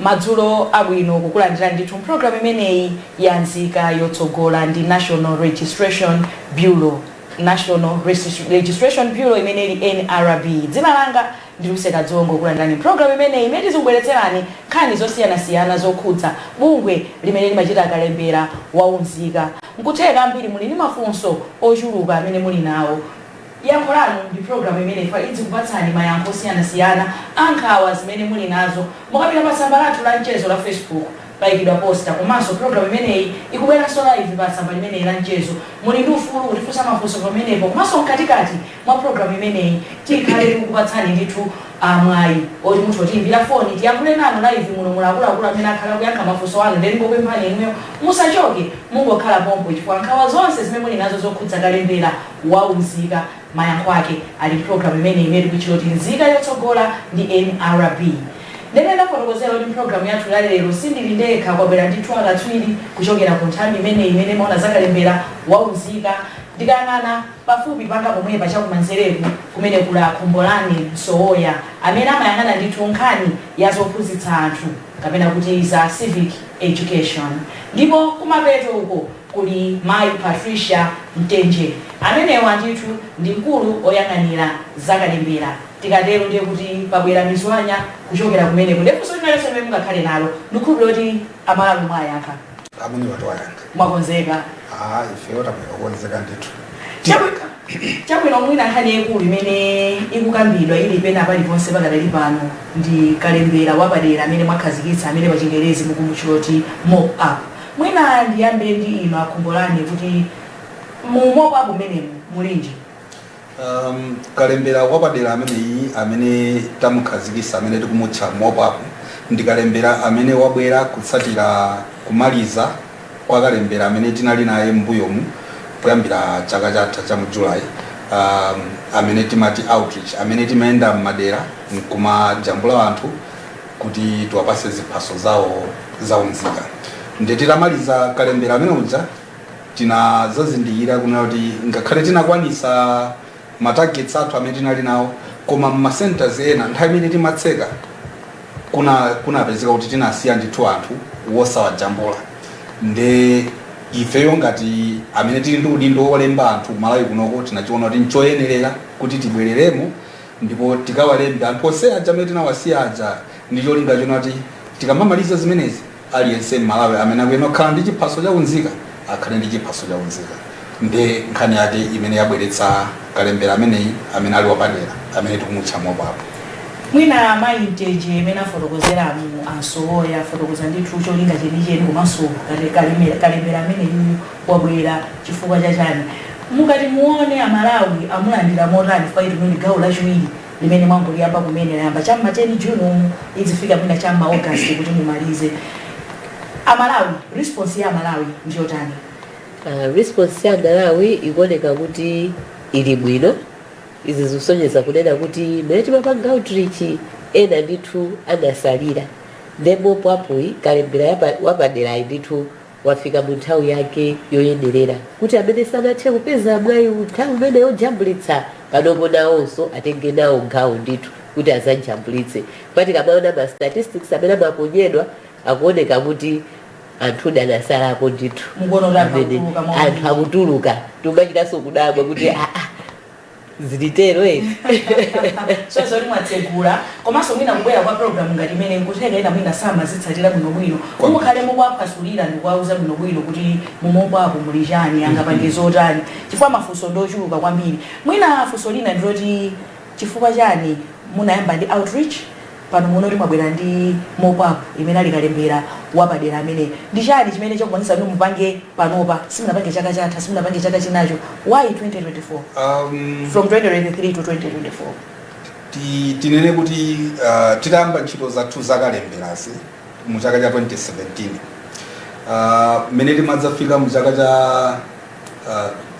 Madzulo abwino, kukulandira ndithu mpulogalamu imeneyi ya Nzika Yotsogola ndi National Registration Bureau, National Registration Bureau imene ili NRB. Dzina langa ndi Luseka Dzongo, kulandirani mpulogalamu imeneyi imene tizikubweretserani nkhani zosiyanasiyana zokhudza bungwe limene limachita kalembera waunzika. Nkutheka ambiri muli ndi mafunso ochuluka amene muli nawo. Yankho lanu ndi programu imene ifa idzikupatsani mayankho osiyanasiyana a nkhawa zimene muli nazo. Mukapita pa tsamba lathu la mchezo la Facebook payikidwa poster, komanso programu imeneyi ikubweranso live pa tsamba limeneyi la mchezo. Muli ndi ufulu kutifunsa mafunso pamenepo, komanso mkatikati mwa programu imeneyi tikhale tikukupatsani ndithu mwayi oti mutha kutiyimbira foni, tiyankhule nanu live muno. Muli akuluakulu amene akhala kuyankha mafunso anu. Ndeni ngopemphani inuyo musachoke, mungokhala pompo, chifukwa nkhawa zonse zimene muli nazo zokhudza kalembera waunzika, mayankho ake ali mpulogalamu imene tikuitchula kuti Nzika Yotsogola ndi NRB. Ndene ndafotokozera kuti mpulogalamu yathu ya lero sindili ndekha, kwabwera ndithu akatswiri kuchokera ku nthambi imeneyi imene imaona zakalembera waunzika. Ndikayang'ana pafupi panga pomwepa chakumanzereku, kumene kuli Akhumbolani Msowoya amene amayang'ana ndithu nkhani ya zophunzitsa anthu kapena kuti za civic education, ndipo kumapeto uko kuli Mayi Patricia Mtenje, amenewa ndithu ndi mkulu oyang'anira zakalembera. Tikatero ndiye kuti pabwera mizwanya kuchokera kumeneko. Ndifunso linalonse limene mungakhale nalo, ndikukhulupirira kuti Amalawi mwayankha. Amene watiwayankha. Mwakonzeka? Ah, ifeyo tabwera kukonzeka ndithu. Chabwino, mwina nkhani yaikulu imene ikukambidwa ili pena paliponse pakadali pano ndi kalembera wapadera amene mwakhazikitsa, amene pa Chingerezi mukumutchula kuti mop up. Mwina ndiyambe ndi inu Akhumbolani, kuti mu mop up umenemu mulinji? Kalembera wapadera ameneyi amene tamukhazikitsa, amene tikumutcha mop up, ndi kalembera amene wabwera kutsatira kumaliza kwa kalembera amene tinali naye m'mbuyomu kuyambira chaka chatha cha mu July, amene timati outreach, amene timayenda m'madera nkumajambula anthu kuti tiwapase ziphaso zawo zaunzika. Ndi titamaliza kalembera amene uja, tinazazindikira kunena kuti ngakhale tinakwanisa ma targets athu amene tinali nawo, koma mma centers ena nthawi imene timatseka kunapezeka kuti tinasiya ndithu anthu wosawajambula. Nde ifeyo ngati amene tili ndi udindo wolemba anthu kumalawi kunoko, tinachiona kuti nchoyenerera kuti tibwereremo ndipo tikawalembe anthu onse aja amene tinawasiya aja, ndi cholinga chona kuti tikamamaliza zimenezi, aliyense mmalawi amene akuyenera kukhala ndi chiphaso chaunzika akhale ndi chiphaso chaunzika. Ndi nkhani yake imene yabweretsa kalembera ameneyi amene ali wapadera, amene tikumutcha mop up. Mwina Mayi Mtenje, imene afotokozeramu Ansowoya, afotokoza ndithu cholinga chenicheni komanso kalembera amene yuyu wabwera chifukwa chachani. Mukati muone, Amalawi amulandira motani? Faiti ndi gawo lachiwiri limene mwangoliyamba kumene, layamba cham'ma 10 June umu, idzifika mwina cham'ma August kuti mumalize. Amalawi, response ya Amalawi ndiyotani? Response ya Malawi ikuoneka kuti ili bwino. Izi zikusonyeza kunena kuti mmene timapanga outreach, ena ndithu anasalira. Nde mop up-yi, kalembera wapaderayi ndithu wafika mu nthawi yake yoyenerera kuti amene sanathe kupeza mwayi nthawi imene yojambulitsa, panopo nawonso atenge nawo gawo ndithu kuti azajambulitse. Pati tikamaona ma statistics amene amaponyedwa, akuoneka kuti anthu anasalako ndithu. Mukuona kuti anthu akutuluka anthu akutuluka, timachitanso kudabwa kuti aa, zilitero eti? So zoti mwatsegula, komanso mwina kubwera kwa program ngati imene, nkutheka ena mwina samazitsatira bwinobwino, mukhale mukuwaphwasulira ndikuwauza bwinobwino kuti mu mop up muli chani, angapange zotani, chifukwa mafunso ndochuluka kwambiri. Mwina funso lina ndiloti, chifukwa chani munayamba ndi outreach, pano munoti mwabwera ndi mop up imene ali kalembera wapadera amene? Ndi chani chimene chakupangitsa kuti mupange panopa, simunapange chaka chatha, simunapange chaka chinacho? Why 2024, from 2023 to 2024? Tinene kuti titayamba ntchito zathu zakalemberazi mu chaka cha 2017, mmene timadzafika mu chaka cha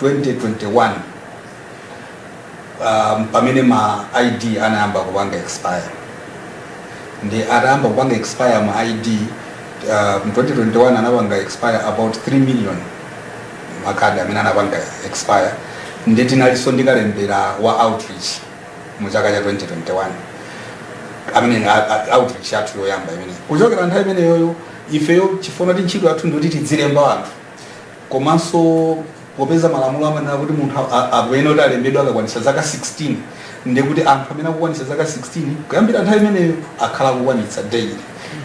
2021, pamene ma ID anayamba kupanga expire. Ndi atayamba kupanga expire ma ID, mu 2021 anapanga expire about 3 million makadi amene anapanga expire. Ndi tinalinso ndi kalembera wa outreach mu chaka cha 2021. Amene outreach yathu yoyamba imene kuchokera nthawi imeneyoyo, ifeyo chifuna kuti ntchito yathu ndikuti tidzilemba anthu, komanso popeza malamulo amanena kuti munthu akuyenera kuti alembedwe akakwanisa zaka 16, ndikuti anthu amene akukwanisa zaka 16 kuyambira nthawi imeneyo akhala akukwanitsa daily.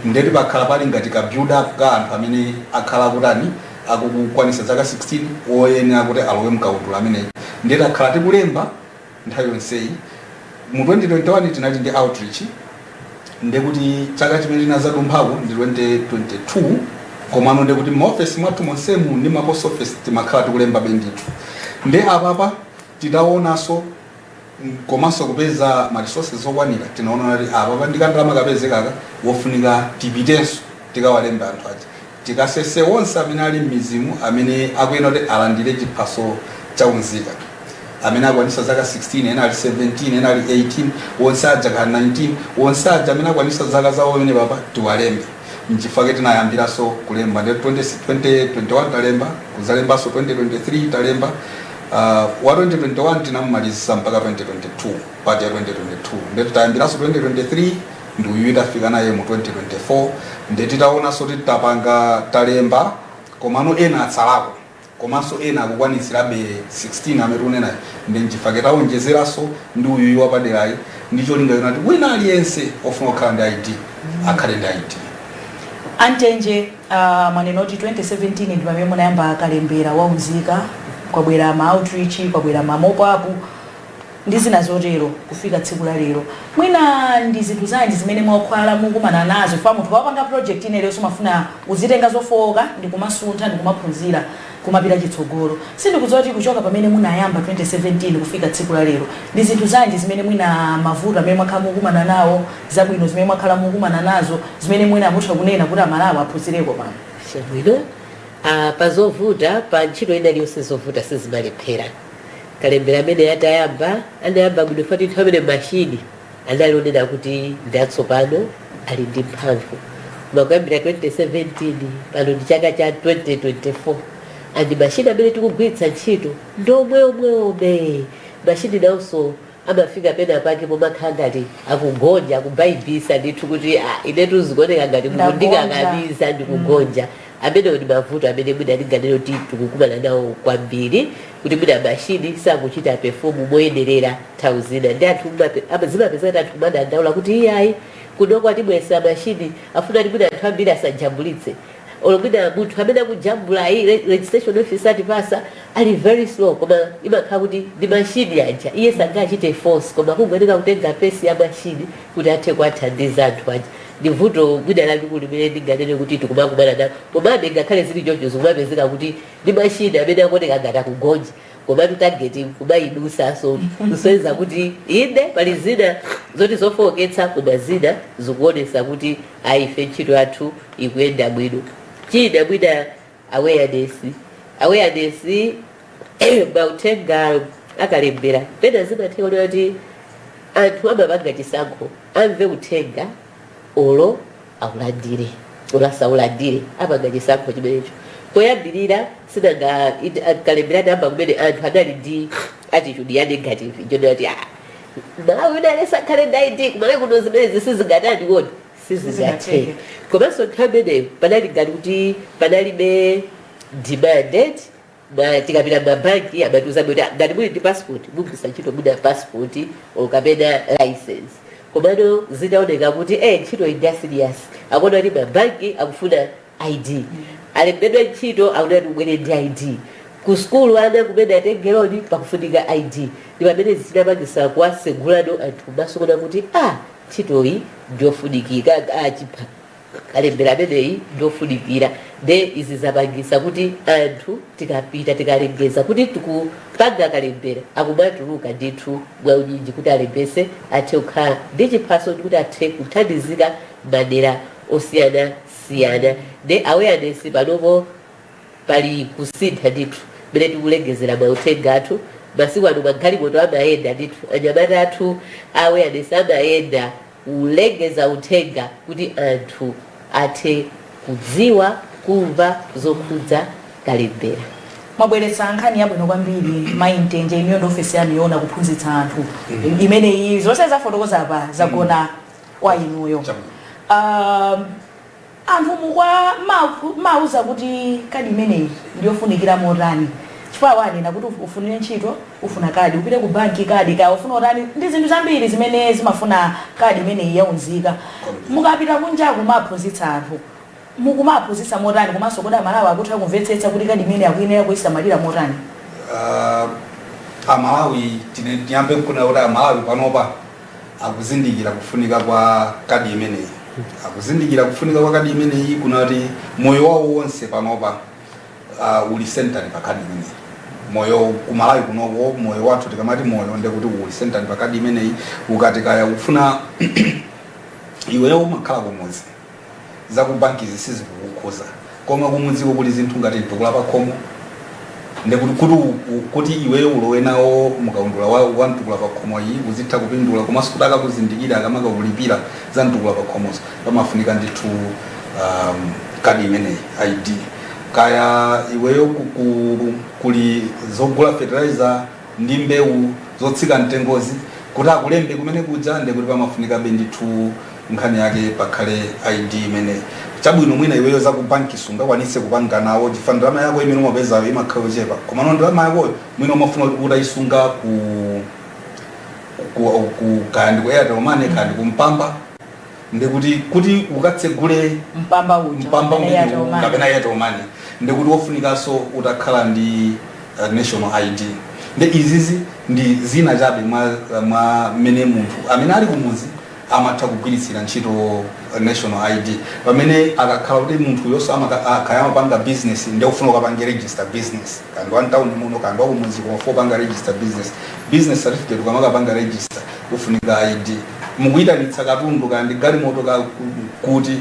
Ndeti pakhala pali ngati ka build up ka anthu amene akhala akutani, akukwanisa zaka 16, woyenera kuti alowe mkaundula ameneyi. Ndeti akhala tikulemba nthawi yonseyi. Mu 2021 tinali ndi outreach, ndekuti chaka chimene tinazadumphako ndi 2022. Komano ndekuti maofesi mwathu monsemu ndi ma post office timakhala tikulemba ndithu. Ndi apapa titaonanso komanso kupeza ma resources okwanira, tinaona kuti apapa ndikandalama kapezekaka wofunika tipitenso tikawalembe anthu aja, tikasese onse amene ali m'midzimu amene akuyenera kuti alandire chiphaso chaunzika, amene akwanisa zaka 16, ena ali 17, ena ali 18, onse aja ka 19, onse aja amene akwanisa zaka zawo amene papa tiwalembe. Nchifukwa tinayambiranso kulemba. Ndi 2021 talemba, kuzalembanso 2023 talemba. Wa 2021 tinamumalizisa mpaka 2022, part ya 2022. Ndeti tayambiranso 2023, ndi uyu itafika naye mu 2024. Ndeti taonanso kuti tapanga, talemba, komano ena atsalako, komanso ena akukwanitsirabe 16 amene tikunenayo. Ndi nchifukwa tawonjezeranso ndi uyuyu wapaderayi, ndi cholinga chonati wina aliyense ofuna kukhala ndi ID akhale ndi ID. Antenje, mwanena kuti 2017 ndi pamene munayamba kalembera waunzika, kwabwera ma outreach, kwabwera ma mop up ndi zina zotero, kufika tsiku la lero. Mwina ndi zinthu zanji zimene mwakhala mukumana nazo? Fa munthu wapanga project ineyo mafuna uzitenga zofowoka ndi kumasuntha ndi kumaphunzira kumapita chitsogolo. Sindikudziwa kuti kuchoka pamene munayamba 2017 kufika tsiku la lero, ndi zinthu zanji zimene mwina mavuto amene mwakhala mukumana nawo, zabwino zimene mwakhala mukumana nazo, zimene mwina mutha kunena kuti Amalawi aphunzireko pano? Chabwino. Pa zovuta, pa ntchito ina iliyonse zovuta sizimalephera. Kalembera amene atayamba anayamba bwino, fati nthawi amene mashini anali onena kuti ndi atsopano, ali ndi mphamvu. Koma kuyambira 2017, pano ndi chaka cha 2024, and mashini amene tikugwiritsa ntchito ndi omweomweobe. Mashini nawonso amafika pena pake pomakhala ngati akugonja, akubaibisa ndithu kuti, "Ah, inetu zikuoneka ngati mukundikakamiza, ndikugonja." Amenewo ndi mavuto amene mwina ndinganene kuti tikukumana nawo kwambiri, kuti mwina mashini sakuchita perform moyenerera nthawi zina, ndi anthu zimapezeka kuti anthu kumadandaula kuti iyayi, kunoko atibwesa mashini, afuna kuti mwina anthu ambiri asajambulitse, olo mwina munthu amene akujambula ayi registration officer atipasa ali very slow. Koma imakhala kuti ndi mashini aja, iye sangachite force, koma kungoyeneka kutenga pace ya mashini kuti athe kuwathandiza anthu aja. Ndi vuto mwina lalikulu limene ndinganene kuti tikumakumana nalo. Komabe ngakhale zili choncho, zikumapezeka kuti ndi mashini amene akuoneka ngati akugonja, komatu target kumayidusaso, kusonyeza kuti inde, pali zina zoti zofowoketsa, koma zina zikuonesa kuti ayife ntchito yathu ikuyenda bwino. China mwina awareness, mauthenga akalembera, pena zimatheka kuti anthu amapanga chisankho, amve uthenga olo aulandire olo asaulandire, apanga chisankho chimenecho. Poyambirira sinanga kalembera tamba kumene anthu anali ndi attitude ya negative, njonera kuti, "Ah, Malawi wina aliyense akhale ndi ID, kumalawi kuno zimene sizingatani kodi, sizingatheke." Komanso nthawi imeneyo panali ngati kuti panalibe demand. Ma tikapita mabanki amatiuza kuti, "Ah, ngati muli ndi passport mugwiritsa ntchito mwina passport or kapena license." Komano zitaoneka kuti ntchito iyi ndi serious, akuona kuti mabanki akufuna ID, alembedwe ntchito akuti ubwere ndi ID, ku sukulu ana kumene atengeroni pakufunika ID, ndi pamene zinapangisa kuwasegulano anthu maso kuona kuti, ah, ntchitoyi ndiyofunikika, ah, chipha kalembera ameneyi ndiofunikira. Nde izi zapangisa kuti anthu tikapita tikalengeza kuti tikupanga kalembera, akumatuluka ndithu mwaunyinji kuti alembese, athe kukhala ndi chiphaso ndi kuti athe kuthandizika madera osiyanasiyana. Nde awareness panopo pali kusintha ndithu mmene tikulengezera mauthenga athu. Masiku ano magalimoto amayenda ndithu, anyamata athu awareness amayenda kulengeza uthenga kuti anthu athe kudziwa, kumva zokhudza kalembera. Mwabweretsa nkhani yabwino kwambiri, mayi Mtenje. Inuyo ndi ofesi yanu yoona kuphunzitsa anthu imeneyi, zonse zafotokoza apa zagona Kwa inuyo, Chabwino. Anthu mukwa mauza kuti kadi imeneyi ndiyofunikira motani? Chifukwa wanena kuti ufunire ntchito ufuna kadi, upite ku banki kadi, kaya ufuna utani, ndi zinthu zambiri zimene zimafuna kadi imeneyi yaunzika. Mukapita kunja kumaphunzitsa anthu, mukumaphunzitsa motani? Komanso kodi Amalawi akutha kumvetsetsa kuti kadi imene akuyenera kuyisamalira motani? Amalawi, tiyambe nkuna kuti Amalawi panopa akuzindikira kufunika kwa kadi imeneyi, akuzindikira kufunika kwa kadi imeneyi kuna kuti moyo wawo wonse panopa uli centered pa kadi imeneyi. Moyo kumalawi kunoko, moyo wathu, tikamati moyo ndekuti uli centered pa kadi imeneyi. Ukati kaya ufuna, iweyo umakhala kumudzi, za ku banki zisizikukukhuza, koma kumudziko kuli zinthu ngati mtukula pakhomo, ndekuti kuti iweyo ulowe nawo mukaundula wa mtukula pakhomo iyi uzitha kupindula, komanso kuti akakuzindikira akamakakulipira za mtukula pakhomozo, pamafunika ndithu kadi imeneyi, ID. Kaya iweyo kuli zogula fertilizer ndi mbewu zotsika mtengozi, kuti akulembe kumene kuja, ndekuti pamafunikabe ndithu nkhani yake pakhale ID imeneyi. Chabwino, mwina iweyo za ku banki sungakwanise kupanga nawo chifukwa ndalama yako imene umapezayo imakhala yochepa, komano ndalama yakoyo mwina umafuna kuti utayisunga ku kaya ndi ku Airtel Money, kaya ndi ku Mpamba, ndikuti kuti ukatsegule Mpamba uja Mpamba kapena Airtel Money. Kapena Airtel Money, ndikuti wofunikanso utakhala ndi national ID. Ndi izizi ndi zina chabe mwa mmene munthu amene ali kumuzi amatha kugwiritsira ntchito national ID. Pamene akakhala kuti munthu yonso kaya amapanga business, ndi ufuna ukapange register business, kandi wa mtown muno kandi wakumuzi, koma ufuna upanga register business, business certificate, ukamakapanga register ufunika ID. Mukuyitanitsa katundu kandi galimoto ka kuti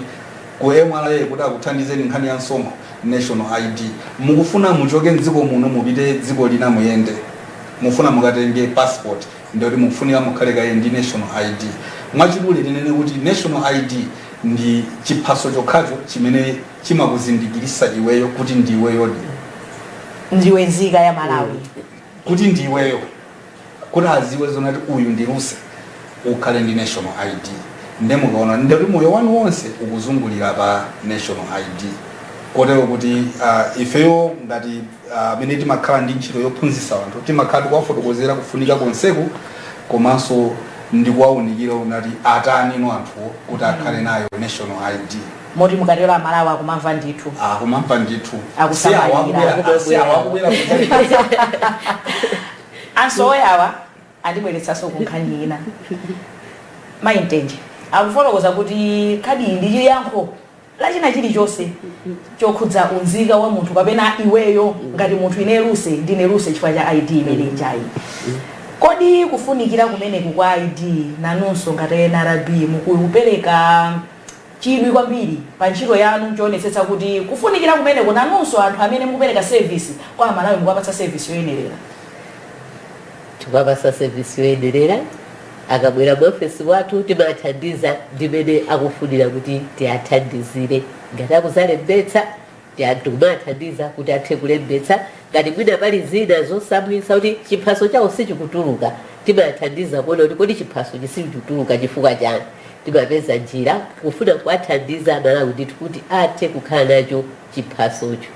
ku MRA kuti akuthandizeni nkhani ya msonkho, national ID. Mukufuna muchoke mdziko muno mupite dziko lina muyende, mufuna mukatenge passport, ndikuti mukufunika mukhale kaye ndi national ID. Mwachidule tinene kuti national ID ndi chiphaso chokhacho chimene chimakuzindikirisa iweyo kuti ndiweyodi, ndiwe nzika ya Malawi. Kuti ndiweyo, kuti aziwe zonati uyu ndi Luse, ukhale ndi national ID. Nde mukaona, ndekuti moyo wanu wonse ukuzungulira pa national ID. Kotero kuti ifeyo ngati amene timakhala ndi ntchito yophunzitsa anthu, timakhala tikuwafotokozera kufunika konseku, komanso ndikuwaunikira unati atani no anthuwo kuti akhale nayo national ID. Moti mukatero Amalawi akumamva ndithu? Akumamva ndithu. Akusamalira. Si awo akubwera Ansoweyawa andibweretsanso ku nkhani ina. Mayintenje akufotokoza kuti khadi iyi ndi chiyankho lachina chilichonse chokhudza unzika wa munthu kapena iweyo ngati munthu. Ine Luse, ndine Luse chifukwa cha ID imene ijayi. Kodi kufunikira kumeneku kwa ID, nanunso ngati NRB mukupereka chidwi kwambiri pa ntchito yanu choonetsetsa kuti kufunikira kumeneku, nanunso anthu amene mukupereka service kwa Amalawi mukuwapatsa service yoyenerera? Tikupasa service yoyenerera. Akabwera mu ofesi wathu timathandiza ndimene akufunira kuti tiathandizire. Ngati akuzalembetsa, tikumathandiza kuti athe kulembetsa. Ngati mwina pali zina zosamwitsa kuti chiphaso chawo sichikutuluka, timathandiza kuona kuti kodi chiphaso chisichikutuluka chifukwa chani. Timapeza njira kufuna kuwathandiza Amalawi ndithu kuti athe kukhala nacho chiphasocho.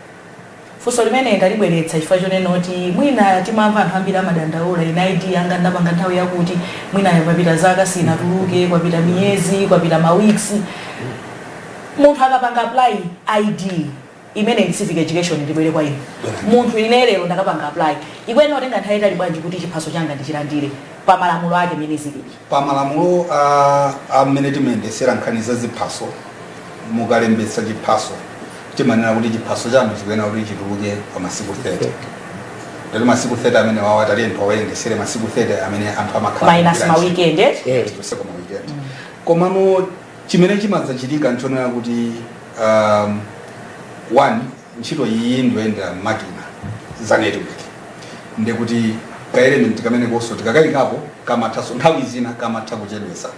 Funso limene ndalibweretsa chifukwa chonena kuti mwina timamva anthu ambiri amadandaula, ine ID yanga ndapanga nthawi yakuti, mwina papita zaka sinatuluke, kwapita miyezi, kwapita ma weeks. Munthu akapanga apply ID imene ndi civic education, ndibwere kwa inu, munthu ine lero ndakapanga apply, ikuyenera kutenga nthawi itali bwanji kuti chiphaso changa ndichilandire pa malamulo ake mene zilili? Pa malamulo amene timayendesera nkhani za ziphaso, mukalembetsa chiphaso, timanena kuti chiphaso chanu chikuyenera kuti chituluke pa masiku 30. Ndati masiku 30 amene wawa tali anthu awerengetsere masiku 30 amene anthu amakhala minus kugwira ma ntchito. weekend, eh? Kuseko ma weekend. Komano chimene chimadzachitika nchonena kuti one, ntchito iyi ndiyoyendera makina za network, ndekuti ka element kamene konso tikakayikapo kamathaso nthawi zina kamatha kuchedwesa.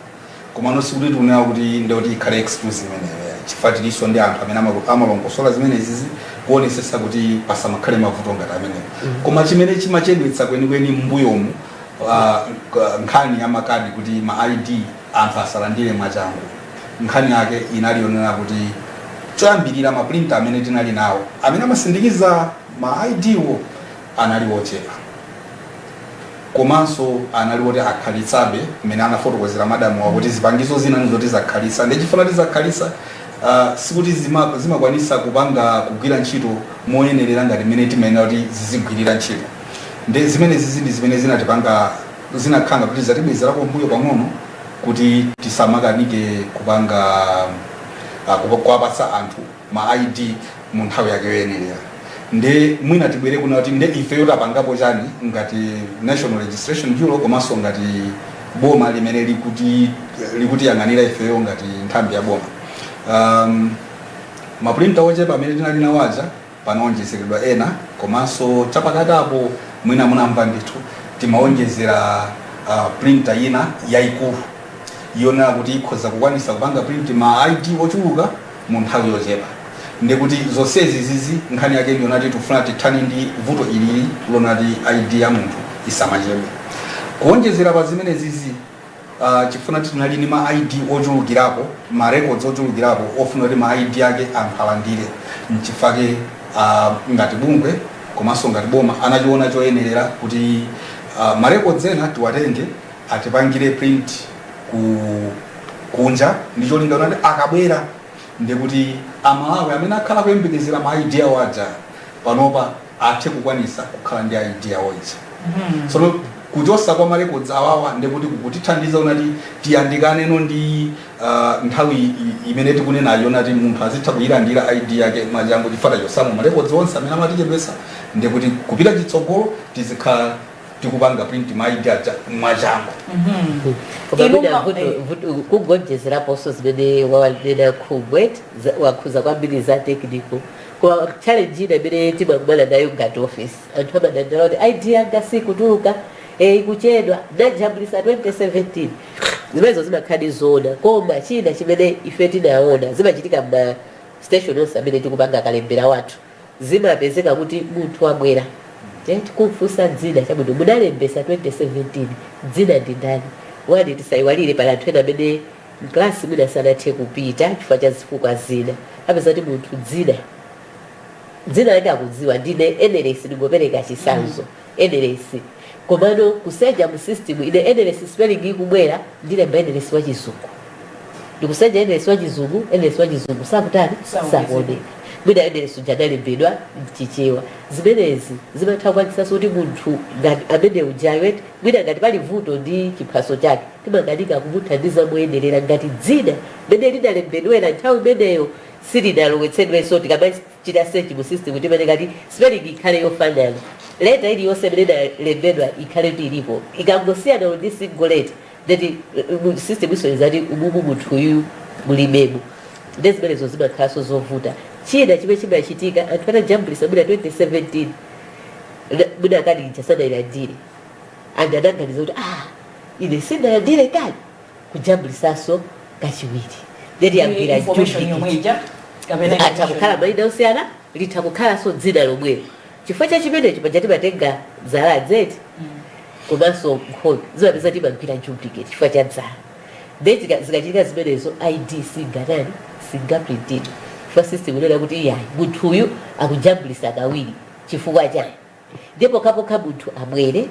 Komano sikuti tikunena kuti ndekuti ikhale excuse imeneyo, chifukwa tilinso ndi anthu amene amalongosola zimenezizi kuonesesa kuti pasamakhale mavuto ngati amenewo. Koma chimene chimachedwetsa kwenikweni m'mbuyomu, nkhani ya makadi kuti ma ID Anthu asalandire mwachangu, nkhani yake inali yonena kuti choyambirira maprinter amene tinali nawo amene amasindikiza ma ID wo anali ochepa, komanso anali oti akhalitsabe, mmene anafotokozera madamu wakuti zipangizo zina nizoti zakhalitsa. Ndechifuna tizakhalisa, sikuti zimakwanisa kupanga kugwira ntchito moyenerera ngati mmene timayenera kuti zizigwirira ntchito. Ndi zimene zizi ndi zimene zinatipanga zinakhanga kuti zatibwezerako mbuyo pang'ono kuti tisamakanike kupanga kuwapatsa anthu ma ID mu nthawi yake yoyenerera. Nde mwina tibwere kuna kuti nde ifeyo tapangapo chani ngati National Registration Bureau komanso ngati boma limene likutiyang'anira ifeyo ngati nthambi ya boma. Maprinter ochepa amene tinali nawo aja panaonjezeredwa ena, komanso chapakatapo mwina munamva ndithu timaonjezera printer ina yayikulu yonena kuti ikhoza kukwanisa kupanga print ma ID ochuluka mu nthawi yochepa. Ndikuti zonsezi zizi nkhani yake ndiyonati tifuna tithane ndi vuto ilili lonati ID ya munthu isamachedwe. Kuonjezera pa zimene zizi, chifuna tinali ndi ma ID ochulukirapo, ma records ochulukirapo ofuna kuti ma ID ake anthu alandire, nchifake ngati bungwe komanso ngati boma anachiona choyenerera kuti ma records ena tiwatenge atipangire print ku kunja, ndi cholinga kuti akabwera ndikuti Amalawi amene akhala kuyembekezera ma ID awo aja panopa athe kukwanisa kukhala ndi ID awo ija. Tsono kuchosa kwa ma records awawa ndikuti kukutithandiza unati tiyandikaneno ndi nthawi imene tikunenayo nati munthu azitha kuyilandira ID yake mwachangu, chifukwa tachosamo ma records onse amene amatichedwesa. Ndikuti kupita chitsogolo tizikhala tikupanga print ma ID aja mwachangu. Koma Inu mwina kugonjezeraponso zimene wawanena Khungwe, wakhuza kwambiri za technical, koma challenge ina imene timakumana nayo ngati office, anthu amadandaula kuti ID yanga sikutuluka, ikuchedwa, najambulisa 2017. Zimenezo zimakhala zoona, koma china chimene ife tinaona zimachitika ma station onse amene tikupanga kalembera wathu, zimapezeka kuti munthu wabwera, tikumfunsa dzina, chabwino, munalembesa 2017, dzina ndi ndani? Wani, tisayiwalire pali anthu ena amene mklasi mwina sanathe kupita chifukwa cha zifukwa zina. Apeza kuti munthu dzina lake akudziwa, ndine Eneresi, ndingopereka chitsanzo, Eneresi, komano kuseja mu system ine Eneresi spelling ikubwera ndilemba Eneresi wachizungu, ndikuseja Eneresi wachizungu, Eneresi wachizungu sakutani? Sakuoneka. Sakuoneka. Mwina Eneresi uja analembedwa mchichewa. Zimenezi zimatha kupangitsanso kuti munthu ngati amene ujayo eti mwina ngati pali vuto ndi chiphaso chake, timakanika kumuthandiza moyenerera ngati dzina limene linalembedwera nthawi imeneyo silinalowetsedwenso. Tikamachita search mu system timene ngati spelling ikhale yofanana, letter iliyonse imene inalembedwa ikhale kuti ilipo, ikangosiyana ndi single letter ndeti system isonyeza kuti umumu munthu uyu mulibemo. Ndi zimenezo zimakhalanso zovuta. China chimene chimachitika, anthu atajambulisa mwina 2017, mwina kadi ija sanayilandire, anthu anaganiza kuti, "Ah, ine sinalandire kadi," kujambulisanso kachiwiri, ndeti yagwira information yomwe duplicate. ija kapena Atha kukhala mayina osiyana, litha kukhalanso dzina lomwelo. Chifukwa cha chimenecho, paja timatenga zala dzeti komanso nkhope, zimapeza timagwira duplicate chifukwa cha dzala. Then zikachitika zimenezo, ID singatani? Singaprintidwe, chifukwa system inena kuti iyayi, munthu uyu akujambulisa kawiri, chifukwa chani? Ndipo kapokha munthu abwere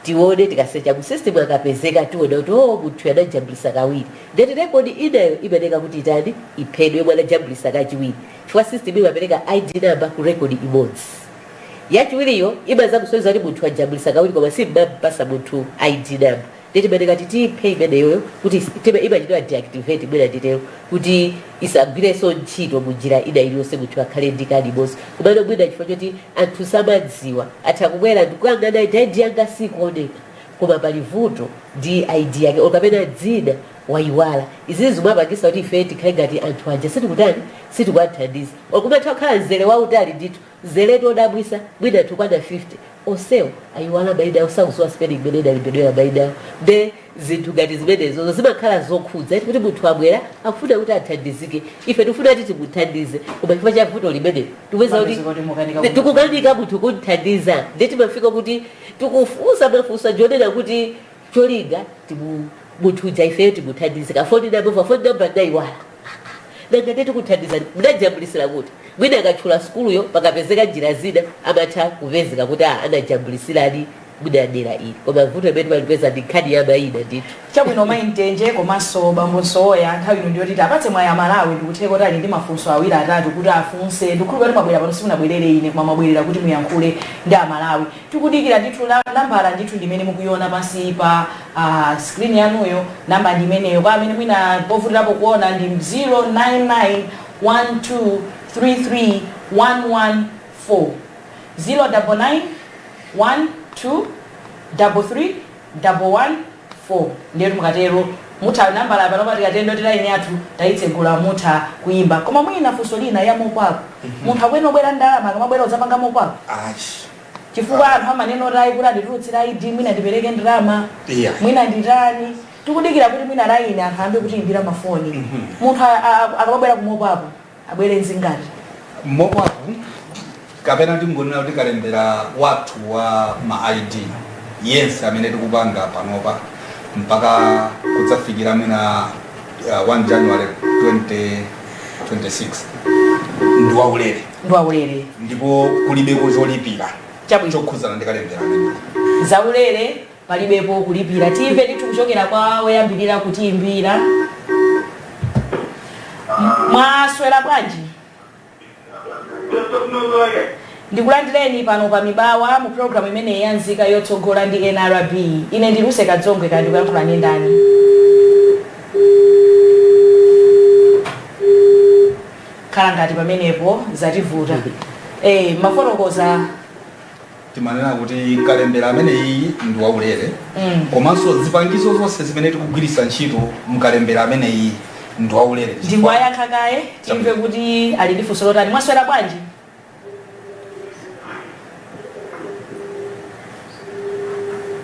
tione, tikasecha mu system akapezeka, tione kuti oh, munthu anajambulisa kawiri, ndeti record inayo imeneka kuti itani? Iphedwe, yomwe anajambulisa kachiwiri, chifukwa system imapereka ID number ku record imodzi. Yachiwiriyo imaza kusonyeza kuti munthu ajambulisa kawiri, koma simmampasa munthu ID number. Ndeti imeneka titiphe imeneyoyo kuti imachitwa deactivate, mwina nditero, kuti isagwirenso ntchito munjira ina iliyonse, munthu akhale ndi kadi imodzi. Komano mwina chifukwa choti anthu samadziwa, atha kubwera ndikuyang'ana ID yanga sikuoneka, koma pali vuto ndi ID yake or kapena dzina wayiwala. Izizi zimapangisa kuti ife tikhale ngati anthu aja sitikutani, sitikuwathandiza, or kumatha kukhala mzere wautali ndithu, mzeretu odabwisa, mwina anthu kwana 50, onsewo ayiwala mayina awo, sakudziwa spelling imene inalembedwera mayina awo. Nde zinthu ngati zimenezo zimakhala zokhudza iti kuti munthu abwera akufuna kuti athandizike, ife tikufuna kuti timuthandize, koma chifukwa cha vuto limenelo tipeza kuti Mapezeka kuti mukanika. Tikukanika munthu kumthandiza. Ndi timafika kuti tikufunsa mafunso jonena kuti cholinga Munthu uja ifeyo timuthandize ka phone number, fa phone number ndayiwala. Nanga tikuthandizani, munajambulisira kuti? Mwina akatchula sukuluyo, pakapezeka njira zina amatha kupezeka kuti anajambulisirani munadera ili. Koma vuto imene timalipeza ndi nkhani ya mayina ndithu. Chabwino, Mayi Mtenje komanso bambo Nsowoya, nthawi ino ndiyoti apatse mwayi Amalawi. Ndikutheka kuti ali ndi mafunso awiri atatu kuti afunse. Ndikukhulupirira kuti mwabwera pano, simunabwerere ine, koma mwabwerera kuti muyankhule ndi Amalawi. Tikudikira ndithu nambala ndithu ndimene mukuiona pansi pa screen yanuyo. Namba ndi imeneyo. Kwa amene mwina povutirapo kuona, ndi 099 12 33 114, 099 12 33 114. Ndiye mukatero mutha nambala panopa, tikatendo ti line yathu tayitsegula, mutha kuyimba. Koma mwina funso lina ya mop up, munthu akuyenera kubwera ndalama akamabwera udzapanga mop up? Ayi. Chifukwa anthu amanena kuti ayi, kuti anditulutsira ID mwina ndipereke ndalama, mwina nditani. Tikudikira kuti mwina line anthu ayambe kutiyimbira mafoni. Munthu akamabwera ku mop up abwere nzingati? Mop up, kapena tingonena kuti kalembera wathu wa ma ID yense amene tikupanga panopa mpaka kudzafikira mwina 1 January 2026 ndi waulere. Ndi waulere. Ndipo kulibeko cholipira Chabwino. chokhuzana ndi kalembera amene. Zaulere, palibepo kulipira. Timve ndithu kuchokera kwa woyambirira kutiyimbira. Mwaswera bwanji? Ndikulandireni pano pa Mibawa mu programu imeneyi ya Nzika Yotsogola ndi NRB. Ine ndi Luse Kadzongwe. Kandi ndikuyankhula ndi ndani? Khala ngati pamenepo zativuta. Mafotokoza. Timanena kuti kalembera ameneyi ndi waulere, komanso zipangizo zonse zimene tikugwiritsa ntchito mkalembera ameneyi ndi waulere. Ndingoyankha kaye, timve kuti ali ndi funso lotani. Mwaswera bwanji?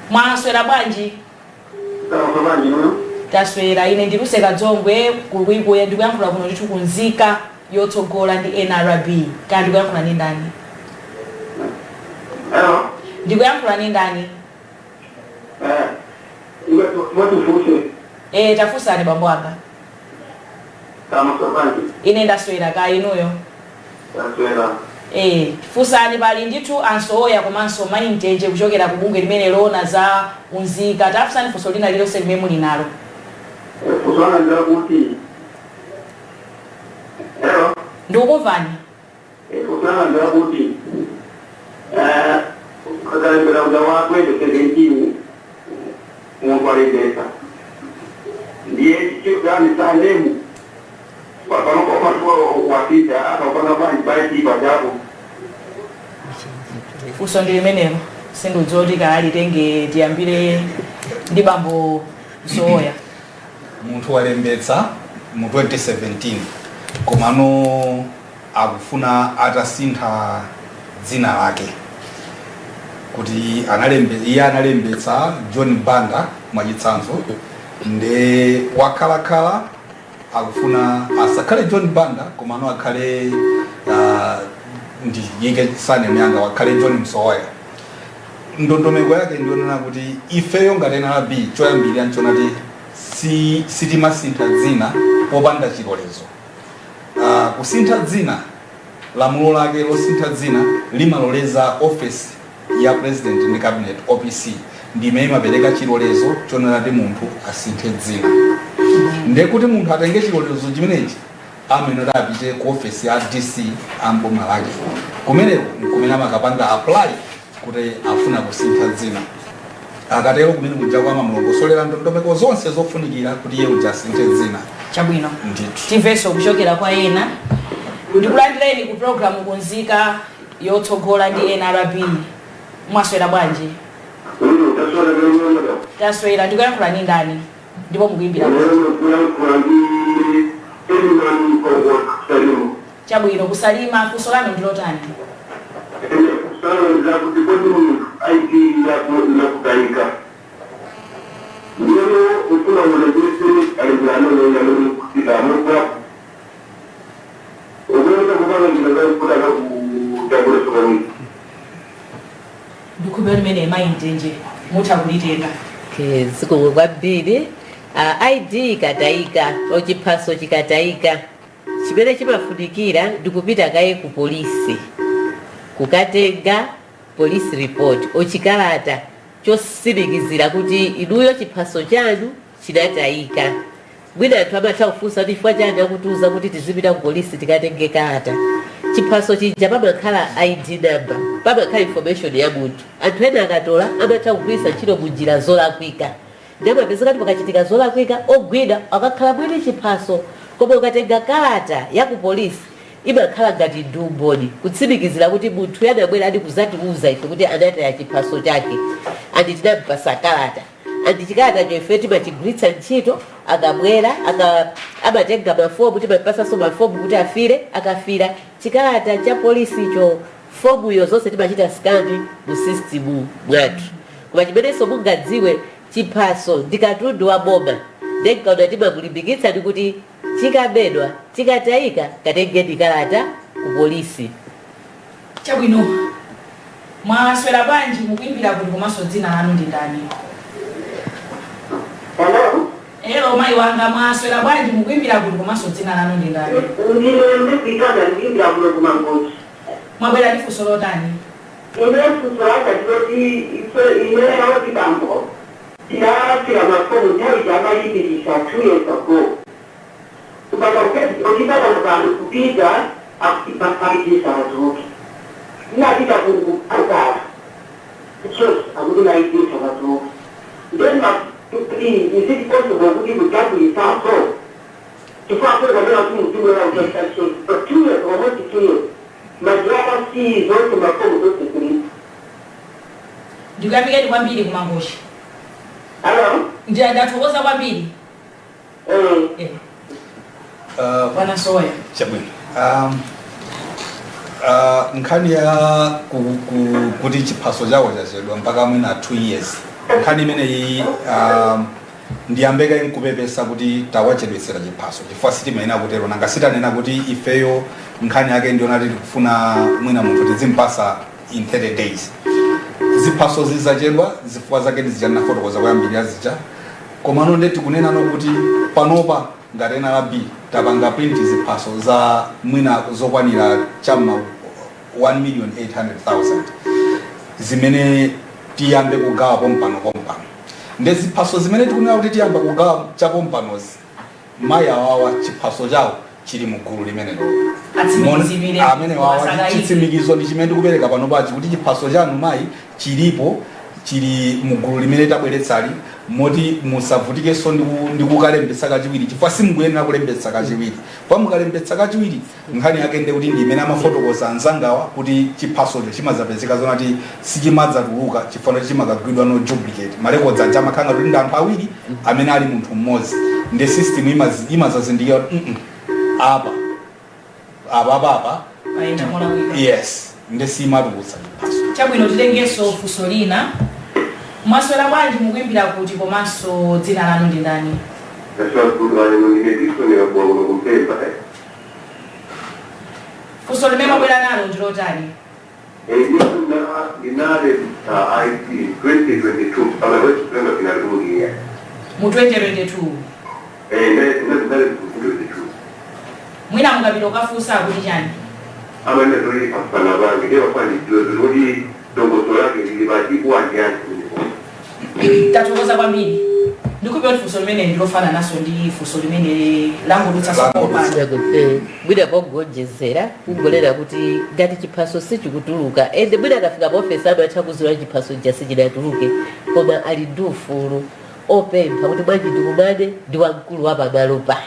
Mwaswera bwanji? Taswera. Ine ndi Luse Kadzongwe, kuikuya ndikuyankhula kuno ndithu kunzika yotsogola ndi NRB. Kaya ndikuyankhula ndi ndani? Hello. Ndikuyankhula ndi ndani? Mwatifunse. Tafunsani, bambo anga. Tamaswera. Ine ndaswera, ka inuyo? Taswera. Funsani, pali ndithu Ansowoya komanso Mayi Mtenje kuchokera ku bungwe limene loona za unzika. Tafunsani funso lina lililonse limene muli nalo. Kuswana ndakuti. Hello. Ndikukumvani. Kuswana ndakuti. Kalembera uja wa 2017 munthu alembesa. Ndiye chikani sanemu. Panopo wapita akapanga bwanji baiti pajapo. Funso ndi limenelo, sindidziwa kuti kaalitenge. Tiyambire ndi bambo Nsowoya. Munthu walembetsa mu 2017, komano akufuna atasintha dzina lake kuti iye analembetsa John Banda mwachitsanzo, nde wakhalakhala akufuna asakhale John Banda, komano akhale, ndiyike surname yanga, wakhale John Msowoya. Ndondomeko yake ndionena kuti ifeyo ngati NRB, choyambirira nchonati sitimasintha dzina popanda chilolezo. Kusintha dzina, lamulo lake losintha dzina limaloleza office ya President ndi Cabinet, OPC, ndimene imapereka chilolezo chonena kuti munthu asinthe dzina. Ndekuti munthu atenge chilolezo chimenechi, amene kuti apite ku office ya DC amboma lake. Kumeneko nkumene amakapanga apply kuti afuna kusintha dzina. Akatero, kumene kuja kwamamulongosolera ndondomeko zonse zofunikira kuti iye uja asinthe dzina. Chabwino. Ndithu. Timvenso kuchokera kwa ena. Ndikulandireni ku programu kunzika yotsogola ndi NRB. Mwaswera bwanji? Taswera lero. Taswera. Ndikuyankhula ndi ndani ndipo mukuyimbira kuti? Kuyankhula ndi Edman Kongo, Salima. Chabwino, kuSalima. Funso lanu ndilotani? Kusalonza kuti kodi munthu ID yako inakutayika, ndiyeno ufuna ulembese kalembera kusika mop up, ukuyenera kupanga njira zakutaka kujabuleso kawiri? Ndikhulupirira limene Mayi Mtenje mutha kulitenga. Okay, zikomo kwambiri. ID ikatayika, chiphaso chikatayika, chimene chimafunikira ndikupita kaye ku polisi kukatenga police report, ochikalata chotsimikizira kuti inuyo chiphaso chanu chinatayika. Mwina anthu amatha kufunsa kuti chifukwa chani akutiuza kuti tizipita ku polisi tikatenge kalata. Chiphaso chija pamakhala ID number, pamakhala information ya munthu. Anthu ena akatola amatha kugwiritsa ntchito mu njira zolakwika, ndi amapezeka kuti pakachitika zolakwika ogwida akakhala mwini chiphaso. Koma ukatenga kalata ya ku polisi imakhala ngati ndi umboni kutsimikizira kuti munthu anabwera adi kuzatiuza ife kuti anataya chiphaso chake, and tinampasa kalata, and chikalatacho ife timachigwiritsa ntchito. Akabwera amatenga mafomu, timapasanso mafomu kuti afire. Akafira chikalata cha polisicho, fomuyo, zonse timachita scan mu system mwathu. Koma chimenenso mungadziwe, chiphaso ndi katundu wa boma. Ndenkaona timakulimbikitsa ndi kuti chikabedwa, chikatayika, katengeni kalata ku polisi. Chabwino. Mwaswera bwanji? Mukuimbira kuti komanso dzina lanu ndi ndani? Hello? Hello, mayi wanga, mwaswera bwanji? Mukuimbira kuti komanso dzina lanu ndi ndani? Ndine ndikuitana ndiimbira kuno kuMangochi. Mwabwera ndi funso lotani? Ine funso langa ndiloti ife ine awoti bambo tinafira mafomu nthawi zamayipirisa 2 years ago, kupaka okipata pano kupita akutipapitisa adzoke. Inapita kuakala chos akuti naipisa kadzoke. Then is it possible kuti kujabulisa chifukwa kwamena kuti mtumwera kuchachos for 2 years, almost 2 years, madrama si zonse, mafomu zonse zilipo. Ndikuyamikeni kwambiri kuMangochi. Hello? Ndathokoza kwambiri. Eh. Bwana Soya. Chabwino. Nkhani ya kuti chiphaso chawo chachedwa mpaka mwina 2 years, nkhani imeneyi ndiyambeka nkupepesa kuti tawachedwetsera chiphaso, chifukwa sitimayenera kutero. Nanga sitanena kuti ifeyo nkhani yake ndiona tikufuna mwina munthu tizimpasa in 30 days. Ziphaso zizachedwa, zifukwa zake ndizija ndinafotokoza kuyambirira zija. Komano nde tikunenano kuti panopa ngati NRB tapanga print ziphaso za mwina zokwanira chamma 1 million 800,000 zimene tiyambe kugawa pompano pompano. Nde ziphaso zimene tikunena kuti tiyamba kugawa chapompanozi, mayi awawa chiphaso chawo chili mu gulu limenelo. Atsimikizidwire. Amene wawa Asakayike. chitsimikizo ndi chimene ndikupereka pano pachi kuti chiphaso chanu mayi chilipo, chili mu gulu limene tabweretsali, moti musavutikenso ndi kukalembetsa kachiwiri, chifukwa simukuyenera kulembetsa kachiwiri. Kwa mukalembetsa kachiwiri, nkhani yake ndi kuti ndi imene amafotokoza anzangawa kuti chiphasocho chimadzapezeka zonati sichimadzatuluka, chifukwa chimakagwidwa no duplicate ma records aja, amakhala ngati ndi anthu awiri amene ali munthu mmodzi. Ndi system imazazindikira kuti apa apa apa apa Payenda molakwika. Yes, ndi simatulutsa chiphaso. Chabwino, titengenso funso lina. Mwaswera bwanji? Mukuimbira kuti komanso dzina lanu ndi ndani? Ndine ndisonera kuwa kuno kumpemba. Funso limene mwabwera nalo ndi lotani? Ndinalembetsa ID 2022 pamene wechipemba kinatulukia. Mu 2022? Ndinalembetsa 2022. Mwina mukapita ukafunsa akuti chani? Amene toli pasana bange ndiye wafani kuti dongosolo lake lili pachikuwa ndiyansi. Tathokoza kwambiri. Ndikupiwa kuti funso limene ndilofanana naso ndi funso limene langodutsa sokopano. Mwina pongonjezera, kungolera kuti ngati chiphaso sichikutuluka, ende mwina akafika pa ofesi amatha kuziwa chiphaso ija sichinatuluke, koma ali ndi ufulu opempha kuti bwanji ndikumane ndi wamkulu wa pamalo pano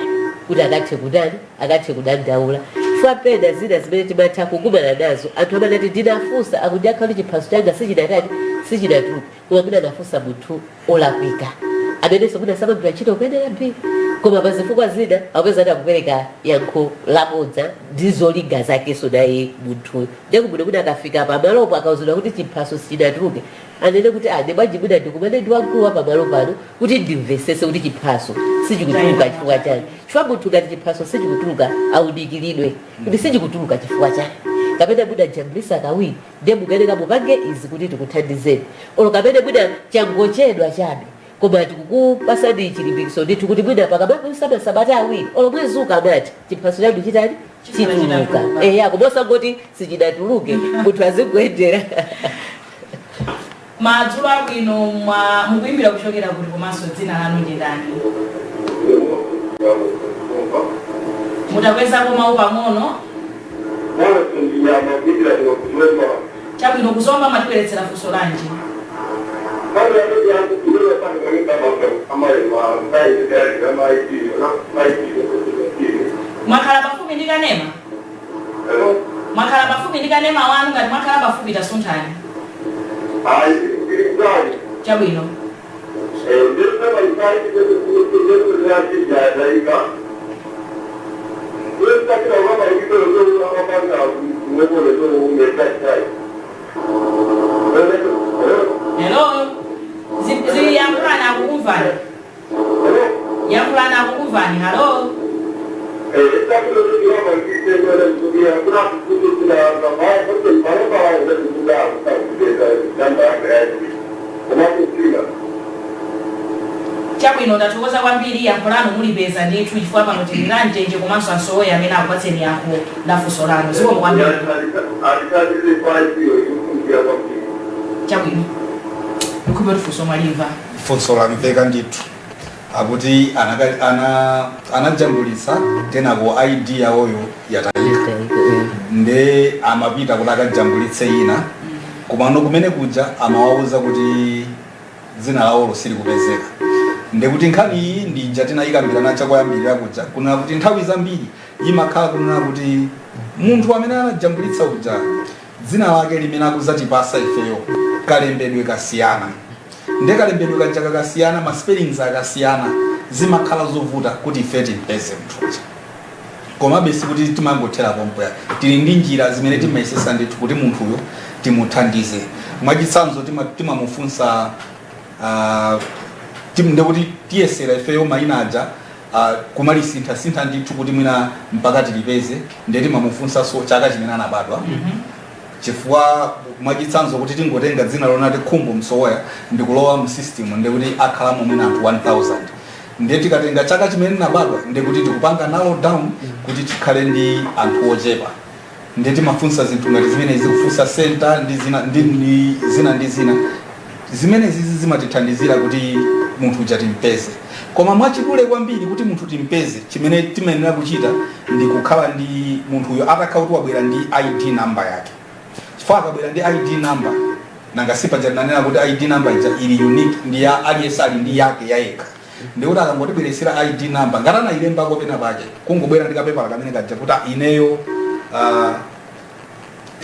kuti akathe kutani, akathe kudandaula. Chifukwa pena zina zimene timatha kukumana nazo, anthu amanati ndinafunsa akuti akhala kuti chiphaso changa sichinatani, sichinatuluke, koma mwina anafunsa munthu olakwika amenenso mwina samagwira ntchito kuyenera B, koma pa zifukwa zina akupeza kuti akupereka yankho labodza ndi zolinga zakenso naye munthuyo. Ndekubwino kuti akafika pamalopo akauzidwa kuti chiphaso sichinatuluke, anene kuti ane bwanji mwina ndikumane ndi wamkulu wa pamalo pano kuti ndimvesese kuti chiphaso sichikutuluka chifukwa chani. Chifukwa munthu ngati chiphaso sichikutuluka, audikiridwe kuti sichikutuluka chifukwa chani, kapena mwina jambulisa kawiri, ndiye mukuyeneka mupange izi kuti tikuthandizeni, olo kapena mwina changochedwa chabe. Koma tikukupasani chilimbikitso ndithu kuti mwina pakamadusa masabata 2 olo mwezi ukamati chiphaso chanu chitani, Chikhala chituluka. chitatuluka. Eya, koma osangoti sichinatuluke, munthu azingoyendera. Madzulo abwino, mwa mukuimbira kuchokera kuti komanso dzina lanu ndi ndani? Mutakwezako mawu pang'ono. Chabwino, kuzomba matibweretsera funso lanji? Mwakhala pafupi ndi kanema? Mwakhala pafupi ndi kanema wanu? Ngati mwakhala pafupi, tasunthani. Chabwino. Hello, ziyankhulani, akukumvani. Yankhulani, akukumvani. Hello. Chabwino, ndathokoza kwambiri. Yankho lanu mulipeza ndithu, chifukwa pano tili na Mtenje komanso Asoweya amene akupatseni yankho la funso lanu. Zikomo kwambiri. Chabwino, ndikhulupirira kuti funso mwalimva. Funso lamveka ndithu. Akuti anajambulitsa, kenako ID yawoyo yatayika, nde amapita kuti akajambulitse ina, komano kumene kuja amawawuza kuti dzina lawolo silikupezeka. Ndekuti nkhani iyi ndija tinayikambirana chakoyambirira kuja, kunena kuti nthawi zambiri imakhala kunena kuti munthu amene anajambulitsa uja, dzina lake limene akuzatipasa ifeyo kalembedwe kasiyana. Nde kalembedwe kaja kakasiyana, ma spellings akasiyana, zimakhala zovuta kuti ife timpeze munthu uja. Komabe sikuti timangothera pompo, tili ndi njira zimene timayesesa ndithu kuti munthuyo timuthandize. Mwachitsanzo, timamufunsa ndekuti tiyesera ifeyo mayina aja kumalisinthasintha ndithu kuti mwina mpaka tilipeze. Ndiye timamufunsanso chaka chimene anabadwa, chifukwa mwachitsanzo kuti tingotenga dzina lonati Khumbo Msowoya ndikulowa mu system, ndekuti akhalamo mwina anthu 1000. Ndiye tikatenga chaka chimene nabadwa, ndekuti tikupanga narrow down kuti tikhale ndi anthu ochepa. Ndiye timafunsa zinthu ngati zimene zikufunsa center ndi zina ndi zina ndi zina zimene zizi zimatithandizira kuti munthu uja timpeze. Koma mwachidule kwambiri, kuti munthu timpeze, chimene timayenera kuchita ndi kukhala ndi munthuyo atakhala kuti wabwera ndi ID number yake, chifukwa akabwera ndi ID number, nanga sipaja tinanena kuti ID number ija ili unique, ndi ya aliyense, ali ndi yake yayekha. Ndikuti akangotibweresera ID number, ngati anayilembako pena pake, kungobwera ndi kapepala kamene kaja kuti, "Ah,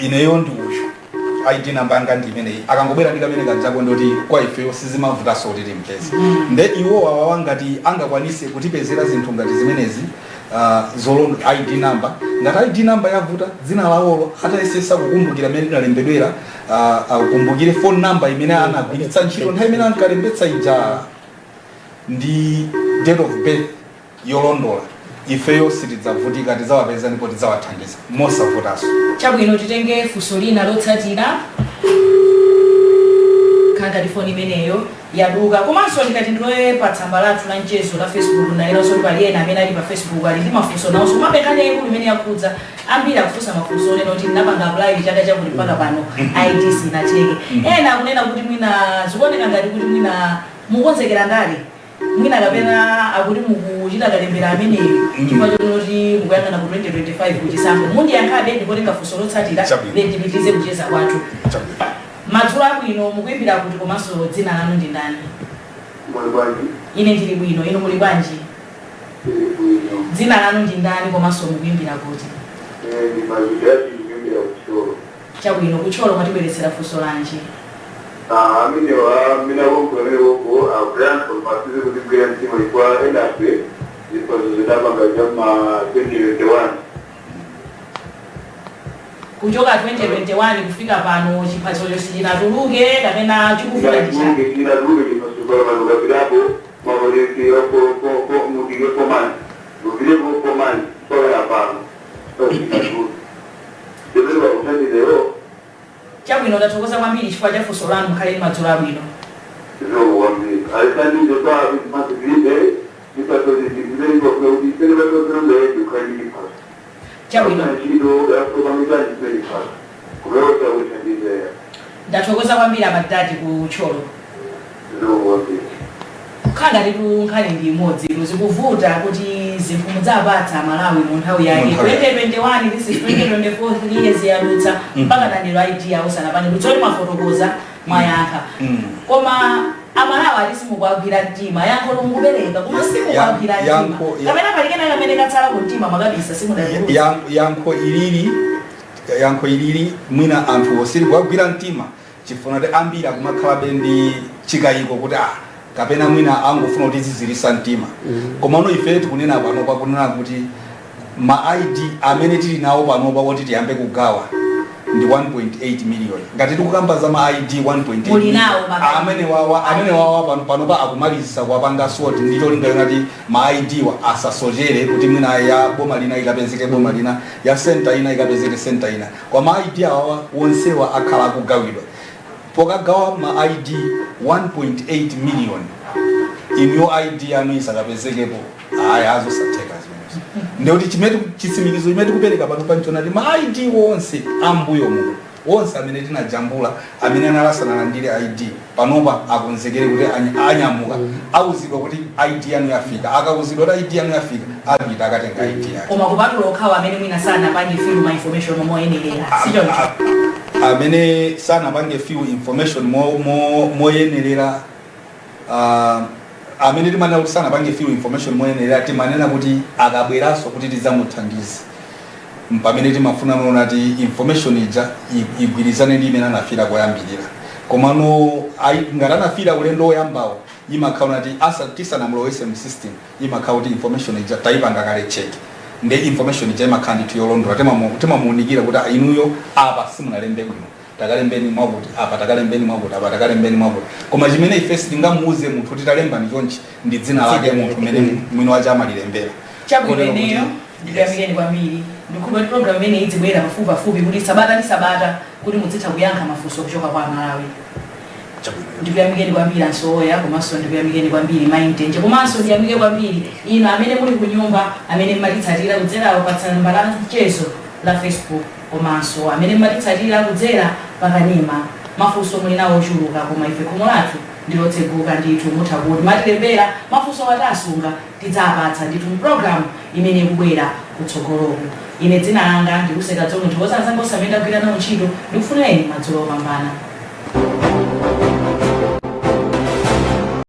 ineyo ndi uyu, ID number yanga ndi imeneyi," akangobwera ndi kamene kajako, ndoti kwa ifeyo sizimavutanso kuti timpeze. Nde iwo awawa ngati angakwanise kutipezera zinthu ngati zimenezi, zolondo ID number, ngati ID number yavuta, dzina lawolo atayesesa kukumbukira mmene linalembedwera, akukumbukire phone number imene anagwiritsa ntchito nthawi imene ankalembetsa ija ndi date of birth yolondola, ifeyo sitidzavutika, tidzawapeza ndipo tidzawathandiza mosavutanso. Chabwino, titenge funso lina lotsatira. Ngati foni imeneyo yaduka, komanso ndikati ndilowe pa tsamba lathu la mchezo la Facebook, nalenso kuti pali ena amene ali pa Facebook ali ndi mafunso nawonso. Komabe nkhani yayikulu imene yakhudza ambiri, akufunsa mafunso onena kuti ndinapanga apply chaka chakuti, mpaka pano ID sinatheke. Ena akunena kuti mwina zikuoneka ngati kuti mwina mukonzekera ndale, mwina kapena akuti mukuchita kalembera ameneyo chifukwa choti mukuyang'ana ku 2025 kuchisankho. Mundiyankhabe ndikotenga funso lotsatira. Chabwino. Then tipitirize kucheza kwathu. Chabwino. Madzulo abwino, mukuimbira kuti komanso dzina lanu ndi ndani? Muli bwanji? Ine ndili bwino, inu muli bwanji? Ndili bwino. Dzina lanu ndi ndani komanso mukuimbira kuti? Ndi Mazidati, ndikuimbira kuThyolo. Chabwino, kuThyolo mwatibweretsera funso lanji? Amene amene akongolereko akuyankha masizi kutigwira mtima, chifukwa enafe ziphaso zidapanga chama 2021. Kuchoka 2021 kufika pano chiphasocho sichinatuluke, kapena chikufuna ndi chani? Chinatuluke chiphaso. Pano kapitapo mavolesera mudike 4 months, mupirepo 4 months, mpaka pano chinatuluke. Ndipere pakuthandizeyo. Chabwino, ndathokoza kwambiri chifukwa cha funso lanu. Mukhaleni madzulo abwino. Zikomo kwambiri. Alithandize kwazi ziphaso zilibe ziphaso zimene kuti pene patozilonda ukhali chiphaso. Chabwino. Ntchito yakupangiza chimene chiphaso kupewa kuthandizera. Ndathokoza kwambiri amadadi ku Thyolo. Zikomo. Kukhala ngati nkhani ndi imodzi, zikuvuta kuti zinthu mudzapatsa Malawi mu nthawi yake. Mu nthawi yake. 2021, this is 2024, 3 years yadutsa, mpaka nandiro ID yawo sanapane. Kutsoti mwafotokoza, mwayankha, koma Amalawi ati simukuagwira mtima. Yankho lomukupereka, koma simukuagwira mtima. Kapena palikena kamene katsala ku mtima mwakabisa, simudatulutsa? Yankho ilili mwina anthu osiri kuwagwira mtima chifuna kuti ambiri akumakhalabe ndi chikayiko kuti ah, kapena mwina angofuna kuti zizirisa mtima. Komano ife tikunena panopa kunena kuti ma ID amene tili nawo panopa oti tiyambe kugawa ndi 1.8 million. Ngati tikukamba za ma ID 1.8 Muli nawo ma ID. Amene wawa panopa akumalizisa kuwapanga sort ndi cholinga chonati ma ID wa asasochere, kuti mwina ya boma lina ikapezeke boma lina, ya center ina ikapezeke center ina. Kwa ma ID awawa wonsewa akhala akugawidwa. Pokagawa ma ID 1.8 million, inuyo ID yanu isakapezekepo, hayi, azosatheka zimenezo. Ndikuti chimene chitsimikizo chimene tikupereka pano panchonati ma ID wonse ambuyo muno, wonse amene tinajambula, amene analasanalandire ID, panopa akonzekere kuti anyamuka, awuzidwa kuti ID yanu yafika. Akawuzidwa kuti ID yanu yafika, apita akatenga ID yake. Koma kupatula okhawo amene mwina sanapange fill ma information moyenerera, sichoncho? Amene sanapange fill information moyenerera, amene timanena kuti sanapange fill information moyenerera, timanena kuti akabweranso kuti tidzamuthandize, pamene timafuna nona ti information ija igwirizane ndi imene anafira koyambirira. Komano ngati anafira ulendo woyambawo, imakhala nati asa tisanamulowese mu system, imakhala kuti information ija tayipanga kale check, ndi information ija imakhala ndithu yolondola. Timamuunikira kuti, "Ah, inuyo apa simunalembe bwino, takalembeni mwakuti apa, takalembeni mwakuti apa, takalembeni mwakuti." Koma chimene ife sitingamuuze munthu kuti talembani chonchi ndi dzina lake munthu mmene mwini wache amalilembera. Chabwino. Kotero Ineyo ndikuyamikeni kwambiri. Ndikhulupirira kuti program imene idzibwera pafupipafupi, kuti sabata ndi sabata, kuti mudzitha kuyankha mafunso kuchoka kwa Amalawi. Chabwino. Ndikuyamikeni kwambiri Ansoya, komanso ndikuyamikeni kwambiri Maintenje, komanso ndiyamike kwambiri inu amene muli ku nyumba, amene mmatitsatira kudzera pa tsamba la mchezo la Facebook, komanso amene mmatitsatira kudzera pakanema. Mafunso muli nawo ochuluka, koma ife khomo lathu ndilotseguka ndithu. Mutha kuti matilembera mafunso, watasunga, tidzapatsa ndithu mpulogalamu imene ikubwera kutsogoloku. Ine dzina langa ndikuseka dzomwe, nthokoza anzanga onse amene ndagwira nawo ntchito. Ndikufunireni madzulo opambana.